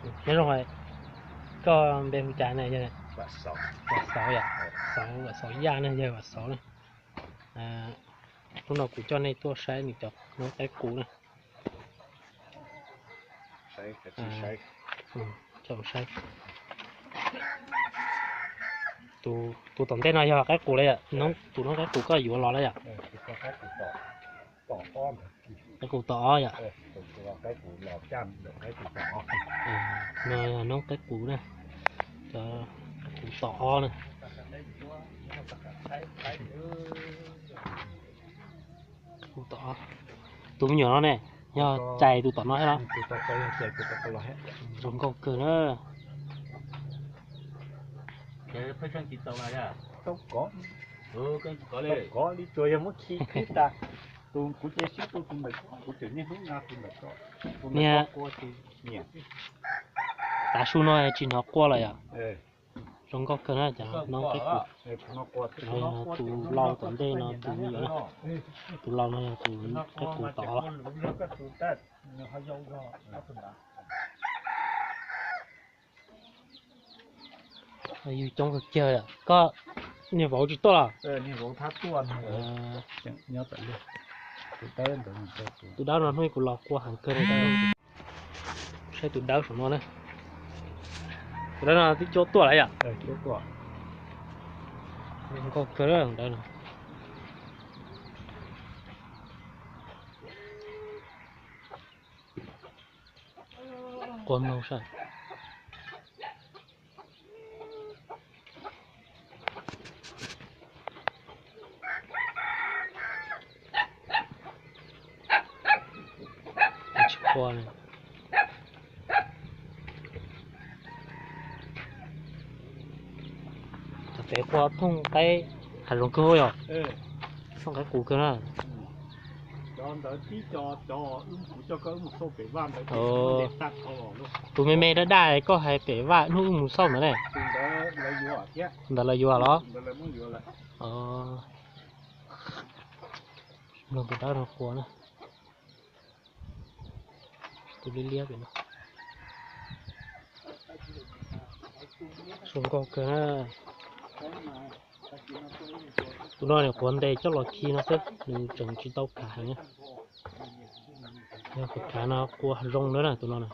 Nyob zoo, koj npe hu cas ne? Yog Vam Xauv yom, Vam Xauv, Vam Xauv Yaj ne, yog Vam Xauv ne. Hnub no kuv coj nej tuaj saib nws cov noob qaib qus na. Coj saib. Tus tom ntej no yog qaib qus li yom, tus noob qaib qus koj yuav los lawm yom? Qaib qus tom ob yom. No yog noob qaib qus na, cov qaib qus tom ob na. Qaib qus tom ob. Tus me nyuam no ne, yog cais tus tom no thiab los? Zoo nkauj kawg na. Niag tav su no tsis hnov qua lawm yom. Zoo nkauj kawg na cov noob qaib qus. Tus lau tom ntej no tus me nyuam na, tus lau no yog tus qaib qus tom ob. Yug coob kawg kiag. Koj niag vauv tsis tuaj los? Tus dawb no hnub kuv los qua heev kawg li. Saib tus dawb saum no na. Tus dawb no twb cuab tuaj lawm yom? Nkauj kawg dawb no. Qua mloog saib. Tsis qua li. Cov pem qua thooj qaib hav zoov kawg yom. Thooj qaib qus kawg na. Tus me me daj daj koj hais pem vaj hnub wb mus xauj ntawd ne. Ntawd lawv yuav los? Mloog tus dawb no qua na. Tus liab liab pem no. Zoo nkauj kawg na. Tus no nws quav ntes coj los khi no xwb, nws tseem tsis tau khav heev. Yog kuv khav no qua zoo na tus no na.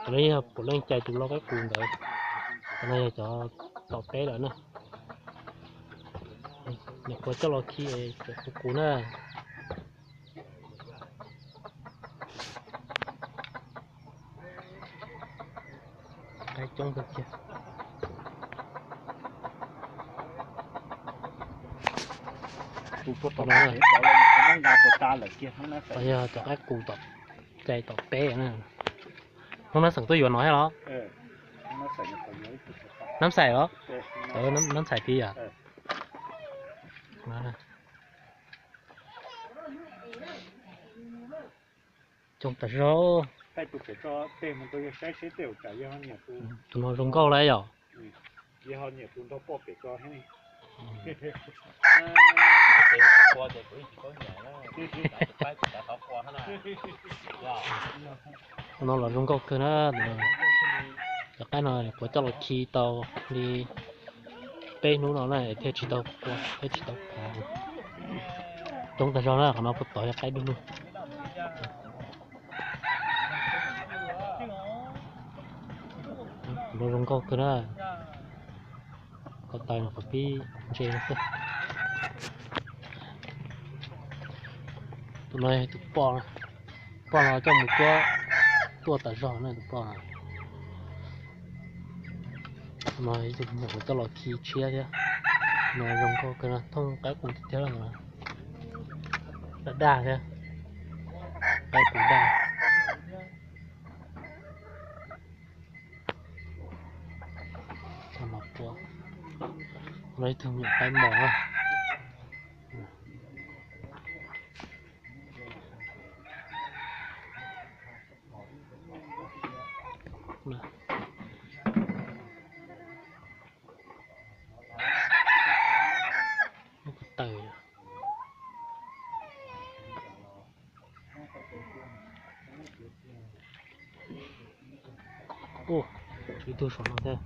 Tus no yog puav leej cais tus lau qaib qus ntawd. Tus no yog cov tom peb lawm na. Nws quav coj los khi tseem qus qus na. Qaib coob kawg kiag. Yog cov qaib qus tom, cais tom peb na. Hnub no xeem tuaj yuav no thiab los? Nab Xais los? Nab Xais tiag yom? Coob tas zog. Tus no zoo nkauj lawm yom. Tus no los zoo nkauj kawg na. Cov qaib no kuv coj los khi tau li peb hnub no na thiaj tsis tau qua thiab tsis tau khav. Coob tas zog na, qhov no puag tod yog qaib dub lug. Tus no zoo nkauj kawg na. Ko taw no qhov pib ntse no xwb. Tus no yog tus poj, poj no coj mus cuab tuaj tas zog na tus poj no. Tus no yog tus nyuam qhuav coj los khi tshiab thiab. No zoo nkauj kawg no, thooj qaib qus tiag tiag, daj daj thiab, qaib qus daj. Coj los qua. No ib tug me nyuam qaib mos na. Lub ko taw. Ub, tshuav ib tug saum no thiab.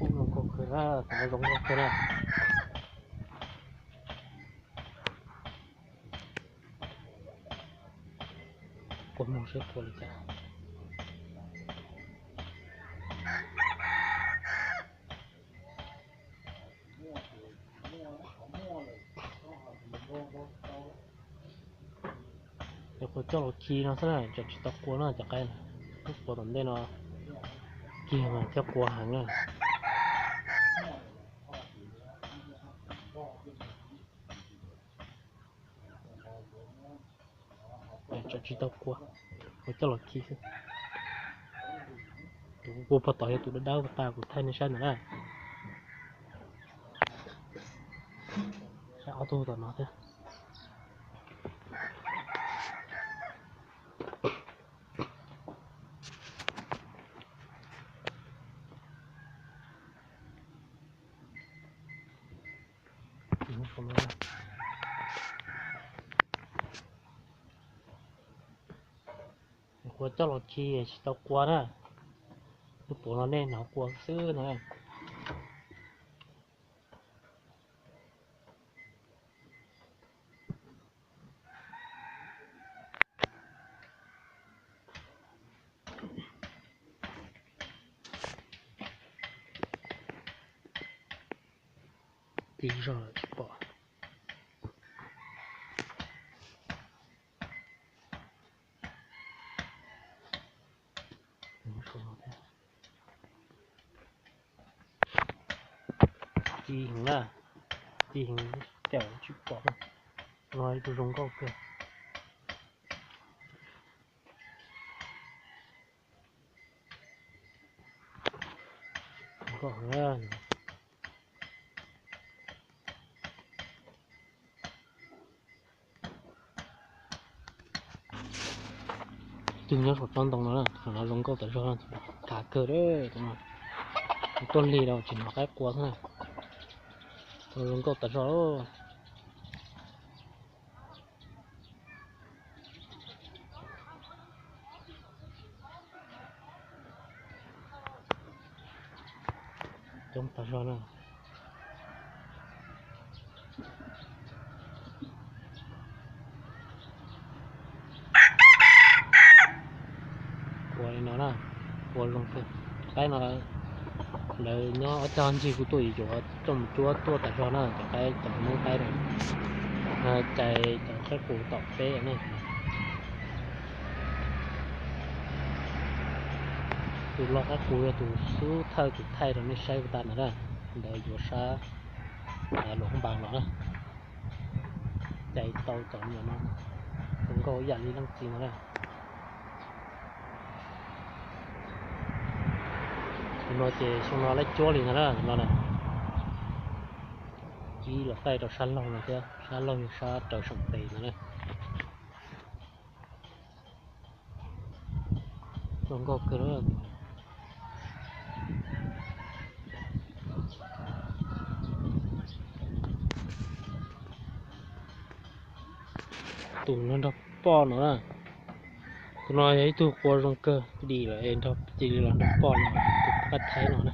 Ub, zoo nkauj kawg na, tus no zoo nkauj kawg na. Quas moog seb quas li cas. Cov quas coj los khi no xwb na, cov tsis tau quas no cov qaib, quas tom ntej no kiag mas thiaj quas heev na. Tsis tau quas, quas coj los khi xwb. Tus kuv quas pog tom yog tus dawb dawb, kuv thaij nej saib ntawm na. Saib ob tug tom no thiab. Quas coj los khi tsis tau quas na. Lub puav no nej hnov quas xwb na. Tib zog tsis pom. Ci heev na, ci heev, cawm tsis pom. No ib tug zoo nkauj kawg. Zoo nkauj heev. Tus nyob saum tsob ntoo no, tus no zoo nkauj tas zog, khav kawg, tuaj lig rau tsis hnov qaib qua xwb na. Tus no zoo nkauj tas zog. Coob tas zog na. Qua li no na, qua zoo kawg. Qaib no lawv nyob ob cag ncig kuv tuaj yuav coj mus cuab tuaj tas zog na, cov qaib, cov noob qaib na. Cais cov qaib qus tom peb ne. Tus loj qaib qus yog tus xub thawj tus thaij rau nej saib puas tas ntawd na, ntawd yuav sab luas hoob npas los na. Cais tau cov niam no zoo nkauj ib yam li leej txiv no na. Tus no ces xyoo no laib cuab li ntag na, tus no na. Ib los taij rau sab laug no thiab, sab laug yog sab raws saum tes no na. Zoo nkauj kawg. Tus no nrog poj no na. Tus no yog ib tug qua zoo kawg, dim lawm es nrog, cia li los nrog poj no, tus poj qab thaib no na.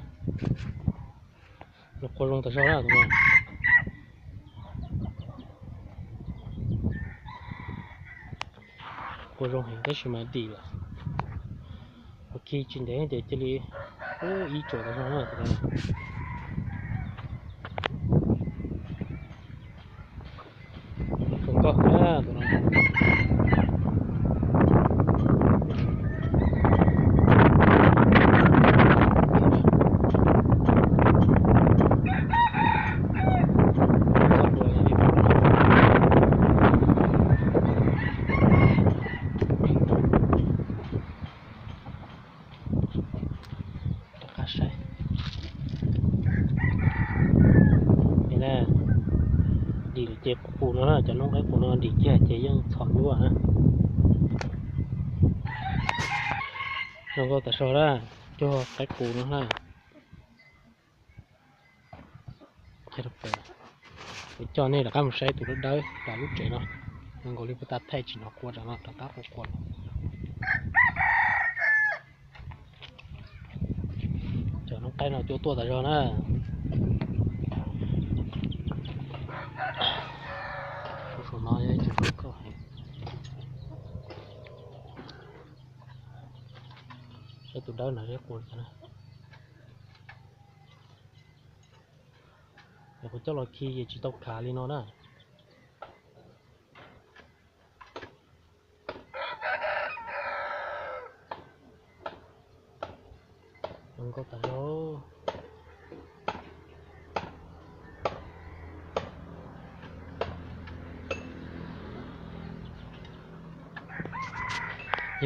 Los qua zoo tas zog na tus no. Qua zoo heev tab sis mas dim lawm. Ua khi tsis ntev ces cia li ib tsuam tas zog na tus no. Zoo nkauj na tus no. Rov qab saib. Dim lawm ces qus no na, cov noob qaib qus no dim kiag ces yeej txhom nyuaj na. Zoo nkauj tas zog na, cog qaib qus no na. Kuv coj nej rov qab mus saib tus dawb dawb rau lub tsev no. Zoo nkaus li puas tas thaij tsis hnov qua rau no, rov qab qua qua los. Qaib no cua tuaj tas zog na. Saum no yog ib tug qaib kauj heev. Saib tus dawb no seb qua li cas na. Kuv coj los khi ces tsis tau khav li no na. Zoo nkauj tas zog.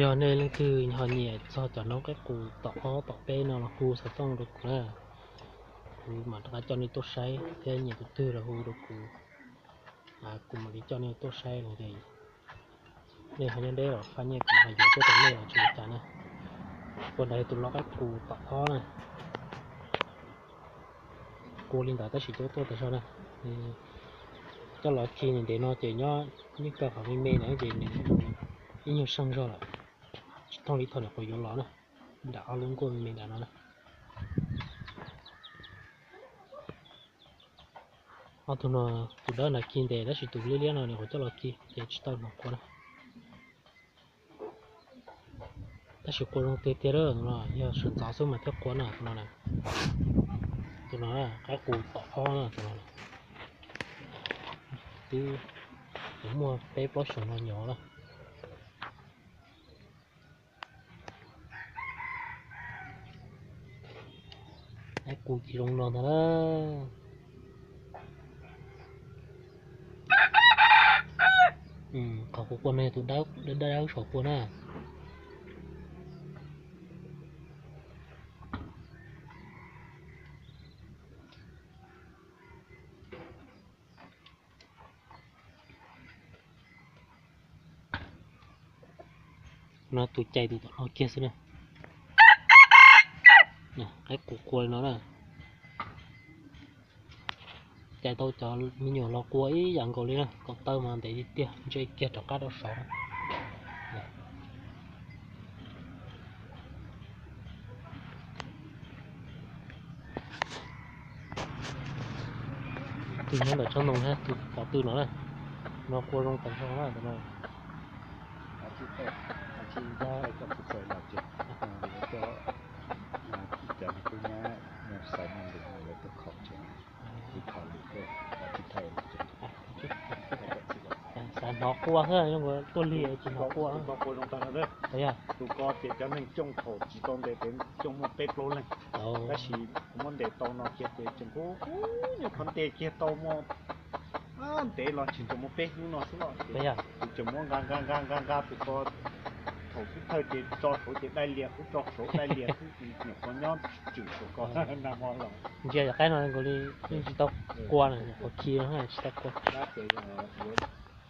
Yog nej leej twg ho nyiam txog cov noob qaib qus tom ob tom peb no los hu xov tooj rau kuv na. Kuv mam rov qab coj nej tuaj saib thiab nyiam tus twg los hu rau kuv, kuv mam li coj nej tuaj saib no. Nej ho nyob deb los faj nyiaj kuv ho yuav tuaj rau nej los tsis ua cas na. Ua ntawd tus no qaib qus tom ob na. Qua li ntawd tab sis cua tuaj tas zog na. Coj los khi ntev no ces nyob nyob kawg qhov me me na ces nws ib nyuag seej zog lawm, tsis thooj li thaum nyuam qhuav yuav los na. Nram ob lub nkuaj me me nram no na. Ob tug no, tus dawb ntawd khi ntev tab sis tus liab liab no nyuam qhuav coj los khi ces tsis tau hnov qua na. Tab sis qua zoo tiag tiag, yog sawv ntxov xwb mas thiaj qua na tus no na. Tus no qaib qus tom ob na tus no. Twb muaj peb plaub xyoos no nyuam lawm. Qaib qus ces zoo no ntag na. Qhov kuv qua no yog tus dawb dawb saum qua na. No tus cais tus tom no kiag xwb na. Qaib qus qua li no na. Cais tau cov me nyuam los qua ib yam nkaus li na, kaum tawb mas ntev tiag tiag, ntsej kiag rov qab rau saud. Tus nyob ntawm tsob ntoo thiab tus qhov twg no na, no qua zoo tas zog na tus no. Xav hnov qua xwb, tuaj lig tsis hnov qua. Tus ko ces cov neeg coj thaum tsis tau ntev ces coj muaj peb plaub leeg, tab sis kuv muab ntes tau no kiag ces tseem kub nyuam qhuav ntes kiag tau muaj ntev los tseem tseem muaj peb hnub no xwb los ces kuv tseem muab nqa nqa nqa nqa nqa tus ko thaum xub thawj ces tso saud ces dai lias xwb, tso saud dai lias xwb, nyuam qhuav nyob tswm saum ko nag hmo los. Ntsia yog qaib no nkaus li yeej tsis tau qua na, nyuam qhuav khi no tsis tau qua. Tab sis yuav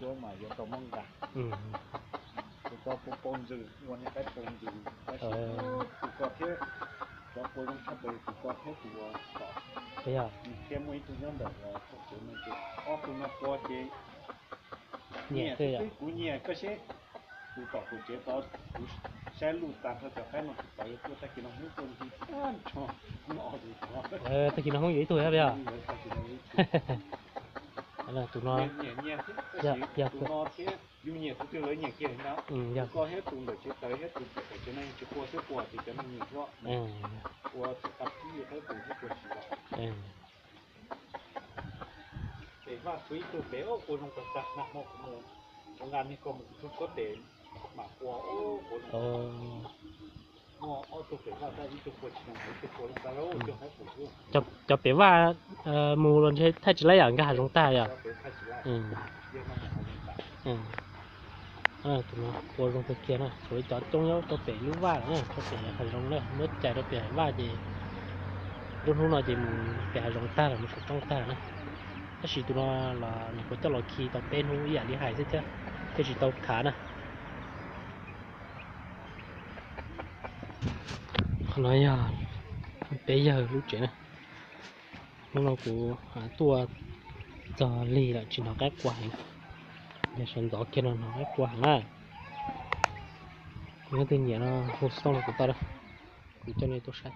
cuab mas yuav tau muab nqa. Tus ko pau pau ntxws ua niag qaib pau ntxws tab sis tus ko thiab, cov qua zoo tshaj plaws tus ko thiab tus uas tom. Thiab muaj ib tug nyob ntawm uas thaum tsev no ces ob tug no qua ces nyiam xwb, kuv nyiam koj seb. Tus tom kaum tsev tod kuv saib luj tas nrho cov qaib no kuv tod yuav tuaj tag kis no hnub tuaj ntxi tag nrho. Tag kis no hnub yuav ib tug thiab yog? Tus no, tus no thiab yus nyiam tus twg lawv nyiam kiag na. Tus ko thiab tus ntawm tsev tawv thiab tus tom tsev no tsis qua xwb qua ces cov neeg nyiam xwb. Ua txawm tag kis thiab tus thiab qua tsis los. Pem vaj tshuav ib tug pem ua zoo tag tag nag hmo kuv mus, kuv nqa niag ko mus kuv tshuab kob tes mam qua ua zoo. Muaj ob tug pem vaj tab ib tug qua tsis zoo, ib tug qua zoo tag lauj, cog qaib qus xwb. Cov pem vaj mus los ntshe thaij tsis laib yam nkag hav zoov tag yom. Tus no qua zoo kawg kiag na, tshuav cov coob nyob rau pem lub vaj lawm na, rau pem hav zoov na, muab cais rau pem hav vaj ces lub hnub no ces mus pem hav zoov tag lawm, mus saum roob tag lawm na. Tab sis tus no los nyuam qhuav coj los khi tau peb hnub ib yam li hais xwb thiab, thiaj tsis tau khav na. Qhov no yog peb yawg lub tsev na. Hnub no kuv tuaj txog lig lawm tsis hnov qaib qua heev, yog sawv ntxov kiag no hnov qaib qua heev na. Yog leej twg nyiam no hu xov tooj rau kuv tau, kuv coj nej tuaj saib.